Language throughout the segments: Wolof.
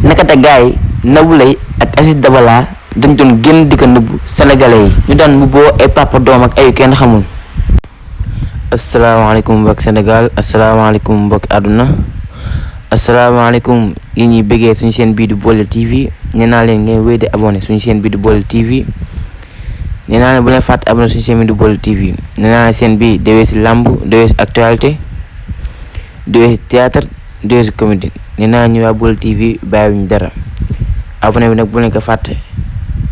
nekkate gars yi Nabou Leye ak Aziz Dabala dañ doon génn di ko nëbb sénégalais yi ñu daan mbubboo ay papa doom ak ay kenn xamul. asalaamaaleykum mbokk Sénégal, asalaamaaleykum mbokk àdduna, asalaamaaleykum yi ñuy bëggee suñu chaîne bii di Baol TV. nee naa leen ngeen wéy di abonné suñu chaîne bii di Baol TV. nee naa leen bu leen fàtte abonné suñu chaîne bii di Baol TV. nee naa leen chaîne bii dewee si lamb, dewee si actualité, dewee si théâtre, dewee si comédie. nee naa ñu waa Baol TV bàyyiwuñu dara. abonné bi nag bu leen ko fàtte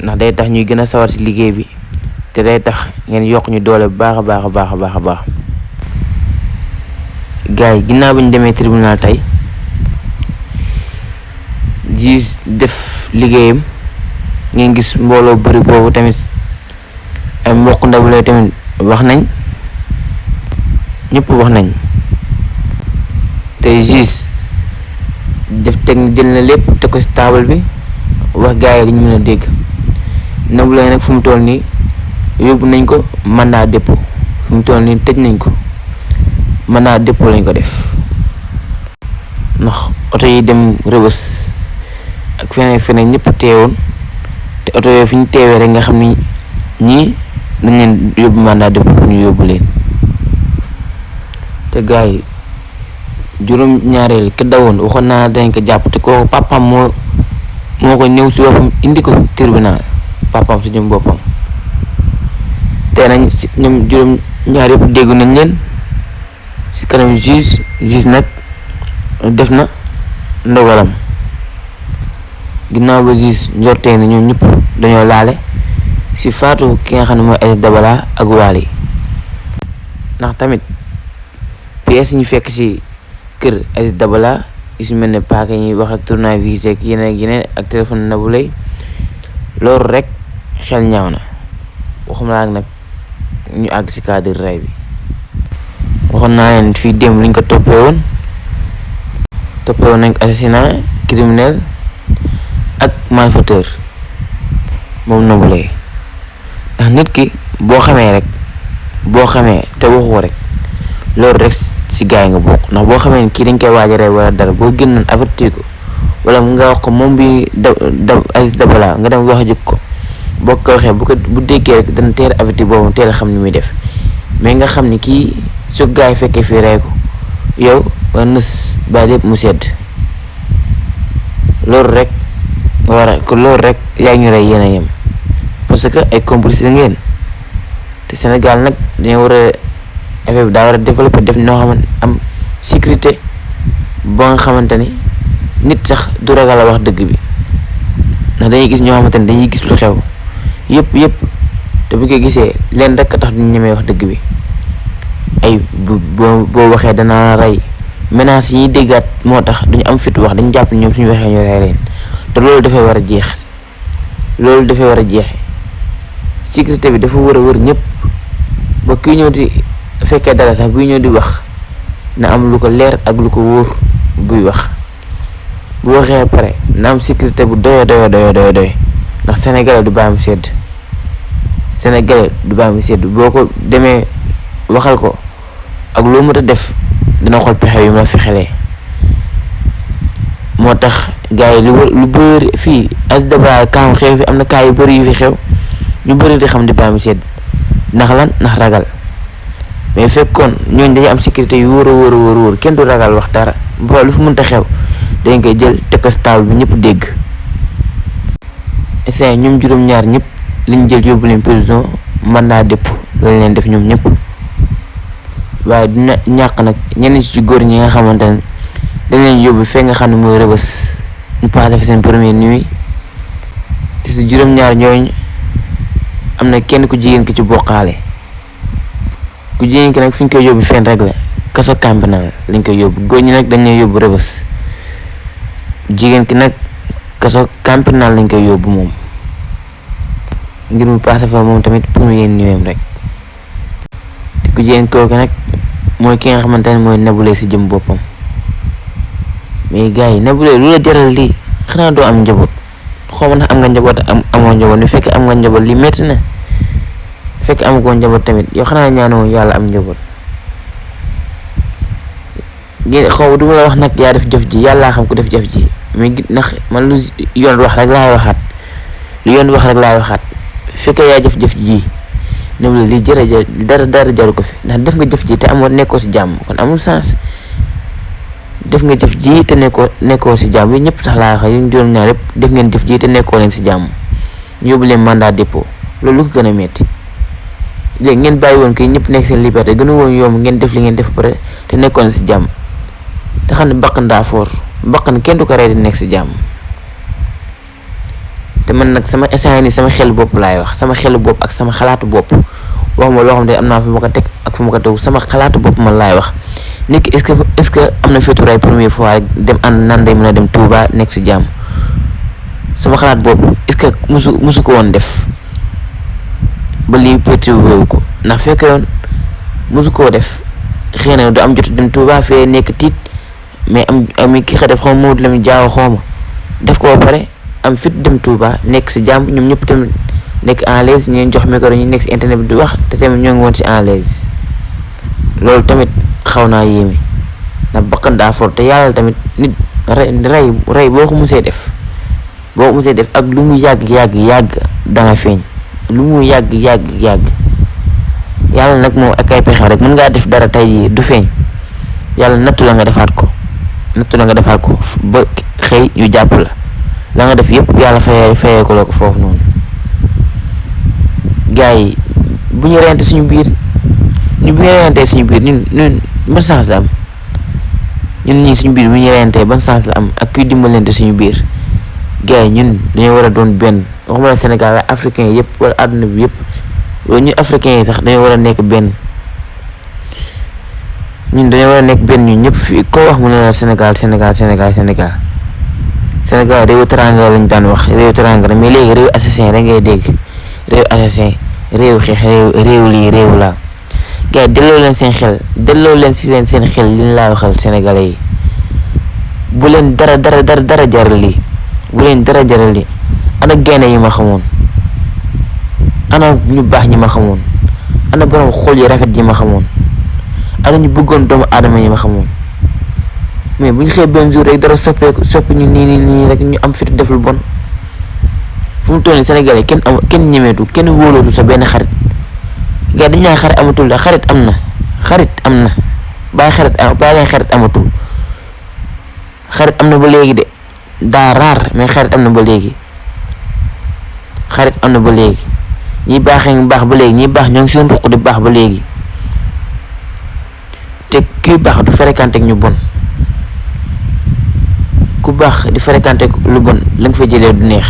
ndax day tax ñuy gën a sawar si liggéey bi te day tax ngeen yokk ñu doole bu baax a baax a baax a baax a baax. gars yi ginnaaw bi ñu demee tribunal tey ji def liggéeyam ngeen gis mbooloo bëri boobu tamit ay mbokk Nabou Leye tamit wax nañ, ñëpp wax nañ tey juge def teg jël na lépp teg ko ci taabal bi wax gars yi li ñu mën a dégg. Nabou Leye nag fu mu toll nii yóbbu nañ ko mandat dépôt, fu mu toll nii tëj nañ ko mandat dépôt lañ ko def ndax oto yi dem Rëbës ak feneen ñëpp teewoon te oto yooyu fi ñu teewee rek nga xam ni ñii dañ leen yóbbu mandat dépôt pour ñu yóbbu leen. te gars yi juróom-ñaareel ka dawoon waxoon naa dañ ko jàpp te kooku papaam moo ko ñëw si boppam indi ko tribunal, papaam si ñoom boppam. te nañ si ñoom juróom-ñaar yëpp dégg nañ leen si kanam juge nag def na ndogalam ginnaaw ba juge njortee na ñoom ñëpp dañoo laale si faatu ki nga xam ne mooy Aziz Dabala ak Wally. ndax tamit pièces ñu fekk si kër Aziz Dabala yu si mel ne paaka ñuy wax ak tournevis ak yeneen ak téléphone Nabou Leye loolu rek xel ñaaw na waxuma laa nag ñu àgg si cadre ray bi. waxoon naa leen fii démb liñ ko toppee woon nañ ko assassinat criminel ak malfaiteur moom Nabou Leye. ndax nit ki boo xamee te waxoo rek loolu rek si gaay nga bokk. ndax boo xamee ni kii dañ koy waaj a rey wala dara boo génnoon avertir ko wala nga wax ko moom bi Aziz Dabala nga dem wax jëkk ko boo ko waxee bu déggee rek dana teel avertir boobu teel a xam ni muy def. mais nga xam ni kii su gaay fekkee fii rey ko yow nga nës ba lépp mu sedd loolu rek nga war a ko loolu rek yaa ñu rey yéen a yem parce que ay complice ngeen. te Sénégal nag dañoo war a affaire bi daa war a développer def noo xamante am sécurité ba nga xamante ni nit sax du ragal a wax dëgg bi ndax dañuy gis ñoo xamante ni dañuy gis lu xew yëpp te bu ko gisee leen rek a tax duñu ñemee wax dëgg bi. ay boo waxee danaa rey menaces yi ñuy déggaat moo tax duñu am fit wax, dañu jàpp ni ñoom suñu waxee ñu rey leen te loolu dafay war a jeex. sécurité bi dafa war a wër ñëpp ba kii ñëw di fekkee dara sax buy ñëw di wax na am lu ko leer ak lu ko wóor buy wax. bu waxee pare na am sécurité bu doy ndax sénégalais du bàyyi mu sedd boo ko demee waxal ko ak loo mën a def dina xool pexe yu mu la fexelee. moo tax gars yi lu bëri fii Aziz Dabala kaam xew fi am na kaa yu bëri yu fi xew ñu bëri di xam di bàyyi mu sedd ndax lan ndax ragal. mais fekkoon ñooñ dañuy am sécurité yu wóor kenn du ragal wax dara ba lu fu mënta xew dañ koy jël teg ko si table bi ñëpp dégg. essai ñoom juróom-ñaar ñëpp liñ jël yóbbu leen prison mandat dépôt lañ leen def ñoom ñëpp. waaye dina ñàkk nag ñenn ci góor ñi nga xamante ne dañ leen yóbbu fee nga xam ne mooy Rëbës ñu passé fi seen première nuit te si juróom-ñaar ñooñu am na kenn ku jigéen ki ci bokkaale. ku jigéen ki nag fi ñu koy yóbbu fenn rek la kaso campénal lañ koy yóbbu. góor ñi nag dañ lay yóbbu Rëbës, jigéen ki nag kaso campénal lañ koy yóbbu moom ngir mu passé fa moom tamit première nuit rek. te ku jigéen kooku nag mooy ki nga xamante ne mooy Nabou Leye si jëm boppam. mais gars yi Nabou Leye lu la jaral lii xanaa doo am njaboot xaw ma ndax am nga njaboot amoo njaboot ni fekk am nga njaboot lii métti na fekk amagoo njaboot tamit yow xanaa ñaanoo yàlla am njaboot. xaw ma du ma la wax nag yaa def jëf ji yàllaa xam ku def jëf ji mais ndax man lu yoon wax rek laay waxaat fekkee yaa jëf-jëf ji ne la li dara jaru ko fi ndax def nga jëf ji te nekkoo si jàmm kon amul sens. def nga jëf ji te nekkoo si jàmm yi ñëpp sax laa wax yu doon ñaar yëpp def ngeen jëf ji te nekkoo leen si jàmm ñu yóbbu leen mandat dépôt loolu lu ko gën a metti léegi ngeen bàyyi woon kii ñëpp nekk seen liberté gën a woon yomb ngeen def li ngeen def pare te nekkoon si jàmm te xam ne bakkan daa foor bakkan kenn du ko rey di nekk si jàmm. te man nag sama instant ni sama xelu bopp laay wax sama xelu bopp ak sama xalaatu bopp waxuma loo xam ne am naa fu ma ko teg ak fu ma ko teg sama xalaatu bopp man laay wax nit ki est-ce que am na féetu rey première fois rek dem ànd nan day mën a dem Touba nekk si jàmm sama xalaat bopp est-ce que musu ko woon def ba lii pété wéewu ko ndax fekk yoon musu koo def xëy na du am jot dem Touba fee nekk tiit mais am ki xa def xaw ma la mu jaaw xawma def ko ba pare am fit dem Touba nekk si jàmm ñoom ñëpp tamit nekk en l'aise ñu jox micro ñu nekk si internet bi di wax te tamit ñoo ngi woon si en l'aise loolu tamit xaw naa yéeme ndax bakkan daa for te yàlla tamit nit rey boo ko musee def ak lu mu yàgg danga feeñ lu mu yàgg yàlla nag moom ak ay pexem rek mën ngaa def dara tey jii du feeñ yàlla nattu la nga defaat ko ba xëy ñu jàpp la nga def yëpp yàlla fayee ko la ko foofu noonu. gars yi bu ñu reyante suñu biir ñun ban sens la am ñun ñii suñu biir bu ñu reyantee ban sens la am ak kuy dimbalante suñu biir gars yi ñun dañoo war a doon benn waxuma la Sénégal la africain yëpp wala àdduna bi yëpp loolu ñu africain yi sax dañoo war a nekk benn ñun ñëpp fii koo wax mu ne la Sénégal réewu teranga lañ daan wax réewu teranga mais léegi réewu assassin rek ngay dégg réewu assassin réewu xeex réew lii réew laa gars yi delloo leen seen xel li ñu laa waxal sénégalais yi bu leen dara jaral lii ana gaynde yi ma xamoon ana ñu baax ñi ma xamoon ana borom xol yu rafet yi ma xamoon ana ñu bëggoon doomu aadama yi ma xamoon mais bu ñu xëy benn jour rek dara soppi ñu nii rek ñu am fitu def lu bon fu mu toll nii Sénégal yi kenn ñemeetu kenn wóolootu sa benn xarit gars dañ ñaan xarit amatul la xarit am na bàyyi leen xarit amatul xarit am na ba léegi de daa raar mais xarit am na ba léegi ñi baaxee ngi baax ba léegi ñi baax ñoo ngi seen ruq di baax ba léegi te kuy baax du fréquenté ak ñu bon ku baax di fréquenté lu bon la nga fa jëlee du neex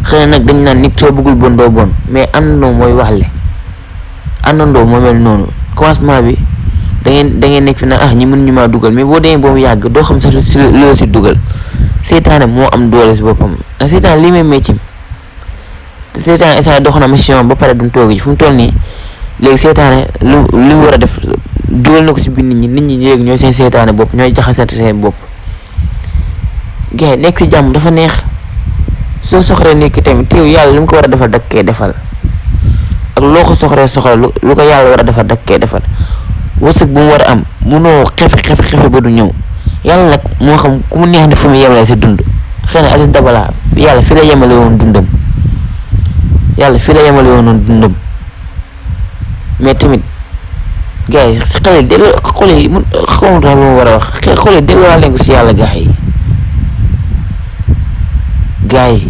xëy na nag dañ naan nit soo bëggul bon doo bon mais àndandoo mooy waxle àndandoo moo mel noonu commencement bi da ngeen nekk fi naan ñi mën ñu maa dugal mais boo demee boobu yàgg doo xam sax si loolu si dugal seytaane moo am doole si boppam ndax seytaane lii may métier te seytaane instant dox na mission ba pare duñ toog ji fu mu toll nii léegi seytaane lu mu war a def dugal na ko si biir nit ñi léegi ñooy seen seytaane bopp ñooy jaxasante seen bopp gars yi nekk si jàmm dafa neex soo soxree nit ki tamit teew yàlla li mu ko war a defal dakkee defal ak loo ko soxla lu ko yàlla war a defal dakkee defal wërsëg bu mu war a am munoo xefe ba du ñëw yàlla nag moo xam ku mu neex ne fu mu yemale sa dund xëy na Aziz Dabala yàlla fi la yemale woon dundam mais tamit gars yi si xale delloo xol yi mun xaw ma lu ma war a wax xol yi delloo leen ko si yàlla gars yi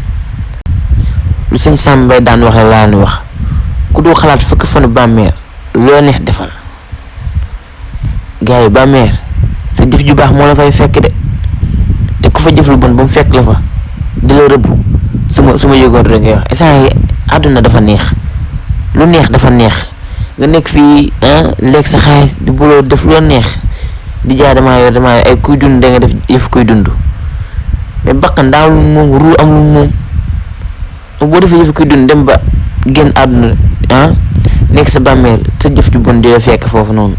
lu sëñ Samba daan wax la laa ni wax ku doo xalaat fukk fanu bàmmeer loo neex defal gars yi bàmmeer sa jëf ju baax moo la fay fekk de te ku fa jëf lu bon ba mu fekk la fa di la rëbb su ma yëgoon rek ngay wax instant yi àdduna dafa neex lu neex dafa neex nga nekk fii lekk sa xaalis di buloo def loo neex di jaay damaa ay kuy dund da nga def yëf kuy dund mais bakkan daa lu moom ruu am lu moom boo defee yëf kuy dund dem ba génn àdduna nekk sa bàmmeel sa jëf ju bon di la fekk foofu noonu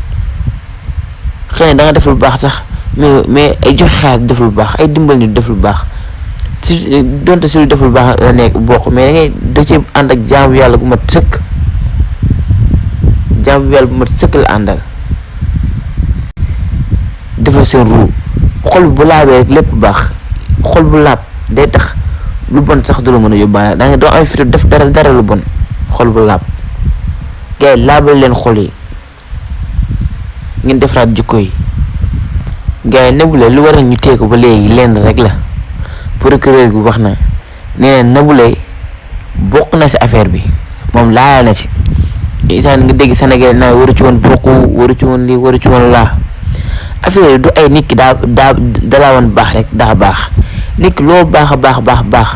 xëy na da nga def lu baax sax mais ay joxe xaalis def lu baax ay dimbal nit def lu baax si donte si lu def lu baax la nekk bokk mais da ngay da ci ànd ak jaamu yàlla gu mat sëkk la àndal defal seen ruu xol bu laabee rek lépp baax xol bu laab day tax lu bon sax du la mën a yóbbaale da nga doo am fitu def dara lu bon. xol bu laab gars yi laabal leen xol yi ngeen defaraat jikko yi. gars yi Nabou Leye lu waral ñu téye ko ba léegi lenn rek la procureur bi wax na nee na Nabou Leye bokk na si affaire bi moom laal na si isaan nga dégg Sénégal naa waru ci woon bokk waru ci woon lii waru ci woon laa affaire yi du ay nit ki dalaa woon baax rek daa baax nit ki loo baax a baax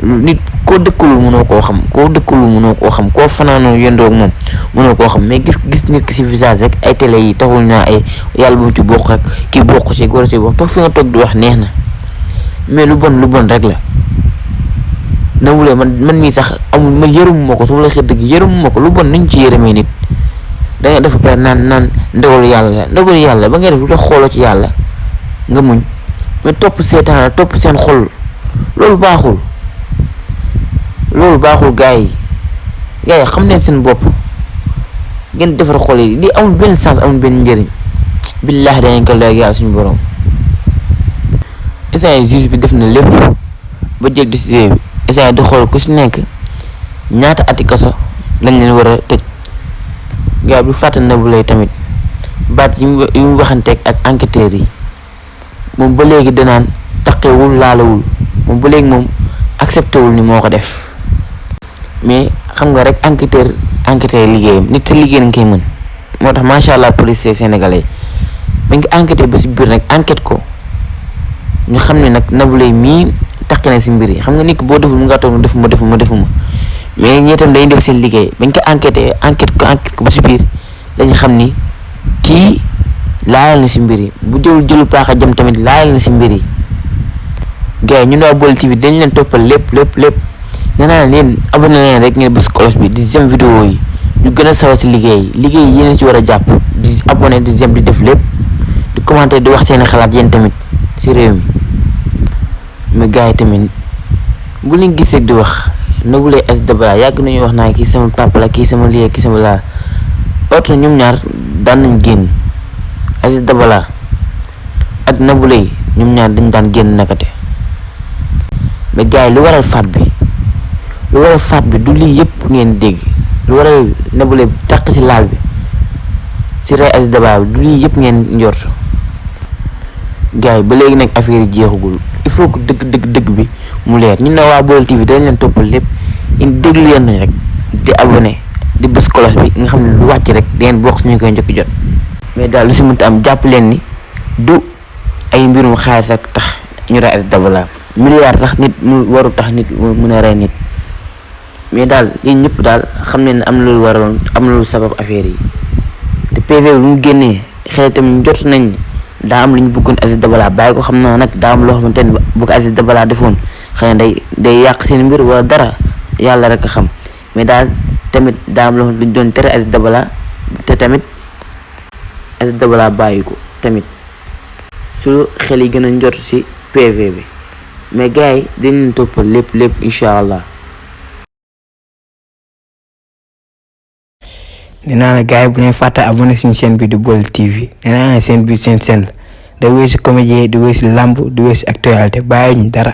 nit koo dëkkalul mënoo koo xam koo fanaanoo yëndoo ak moom mënoo koo xam mais gis nit ki si visage rek ay télé yi taxul naa ay yàlla bu mu ci bokk rek kii bokk ci war a ci bokk toog fi nga toog di wax neex na mais lu bon rek la. Nabou Leye man mii sax amul man yërëmuma ko su ma la xet dëgg yërëmuma ko lu bon nuñ ci yërëmee nit da nga dafa pare naan ndogalu yàlla ba ngay def lu tax xooloo ci yàlla nga muñ mais topp seetaan topp seen xol loolu baaxul gars yi xam leen seen bopp ngeen defar xol yi di amul benn sens amul benn njëriñ billaahi danañ ko léegi yàlla suñu borom instant juge bi def na lépp ba jël décision bi instant di xool ku si nekk ñaata ati kaso lañ leen war a tëj gars yi bu fàtte Nabou Leye tamit baat yi mu waxanteeg ak enquêteurs yi moom ba léegi danaan taqewul laalawul moom ba léegi moom accepté wul ni moo ko def mais xam nga rek enquêteur liggéeyam nit sa liggéey nga koy mën moo tax macha allah policier sénégalais bañ ko enquêté ba si biir nag enquête ko ñu xam ne nag Nabou Leye mii taq na si mbir yi xam nga nit ki boo deful mu nga toog defuma mais ñi itam dañuy def seen liggéey bañ ko enquête ko ba si biir dañu xam ni kii laal na si mbir yi bu jëlu paaxa jëm tamit laal na si mbir yi. gars yi ñun waa Baol TV dañ leen toppal lépp nee naa leen abonné leen rek ngeen bës cloche bi di j'aime vidéo yi ñu gën a sawar si liggéey yéen ci war a jàpp di abonné di j'aime di def lépp di commenter di wax seeni xalaat yéen tamit si réew mi. mais gars yi tamit bu leen gisee di wax Nabou Leye Aziz Dabala yàgg nañu wax naa kii sama papa la kii sama lii kii sama laa ooto ñoom ñaar daan nañ génn Aziz Dabala ak Nabou Leye ñoom ñaar dañ daan génn nakate mais gars yi lu waral faat bi du lii yëpp ngeen dégg lu waral Nabou Leye taq si laal bi si rey Aziz Dabala bi du lii yëpp ngeen njort gars yi ba léegi nag affaire yi jeexagul il faut que dëgg bi mu leer ñun na waa Baol TV dañ leen toppal lépp in déglu leen nañ rek di abonné di bës cloche bi nga xam ne lu wàcc rek dangeen bokk suñu koy njëkk jot mais daal lu si mënta am jàpp leen ni du ay mbirum xaalis ak tax ñu rey Aziz Dabala milliard tax nit mu waru tax nit mën a rey nit mais daal yéen ñëpp daal xam ne am na lu waroon am na lu sabab affaire yi te PV bi mu génnee xel tamit jot nañ daa am lu ñu bëggoon Aziz Dabala bàyyi ko xam naa nag daa am loo xamante ne bu ko Aziz Dabala defoon xëy na day yàq seen mbir wala dara yàlla rek a xam mais daal tamit daa am loo xam ne duñ doon tere Aziz Dabala te tamit Aziz Dabala bàyyi ko tamit su xel yi gën a njort si PV bi mais gars yi dañ leen toppal lépp incha allah. nee naa la gars yi bu leen fàtte abonné suñu chaîne bi di Baol TV nee naa la seen bi seen la da wéy si comédien di wéy si lamb di wéy si actualité bàyyi ñu dara.